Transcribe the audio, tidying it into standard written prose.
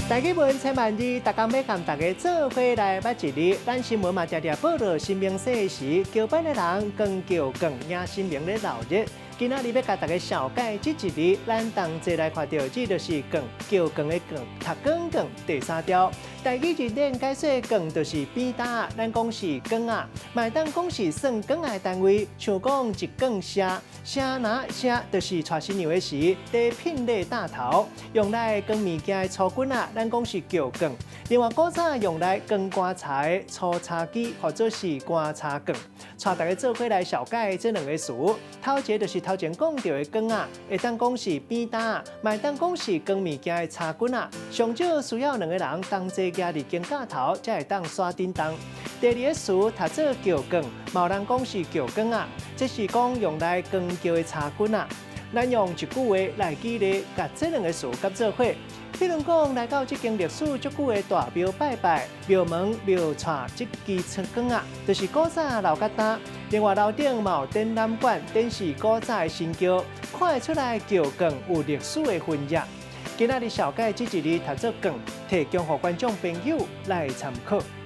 台語文千萬字，逐工欲共大家做伙來捌一字。咱新聞嘛定定報導神明生時，轎班的人扛轎扛迎神明咧鬧熱。今仔日欲共大家紹介這一字，咱同齊來看著，這就是扛，轎扛的扛，讀扛扛第三調。台語字典解說扛就是扁擔，咱講是扛仔，嘛會當講是算扛仔的單位，像講一扛舍，舍哪舍就是娶新娘的時，佇聘禮擔頭用來扛物件的粗棍仔，咱講是轎扛。另外，古早用來扛棺材的粗柴機，號做是棺柴扛。帶大家做伙來紹介這兩个詞，頭一个就是頭前講著的扛仔，會當講是扁擔，嘛會當講是扛物件的柴棍仔。上少需要兩个人同齊徛佇肩胛頭，才會當徙振動。第二个詞讀做轎扛，嘛有人講是轎扛仔，這是講用來扛轎的柴棍仔。咱用一句話來舉例，共這兩个詞佮做伙。比如講，來到這間歷史足久的大廟拜拜，廟門廟帶這支扛仔，就是古早留較今。另外樓頂嘛有展覽館，展示古早的神轎，看會出來轎扛有歷史的痕跡。今仔日紹介這一字讀做扛，提供予觀眾朋友來參考。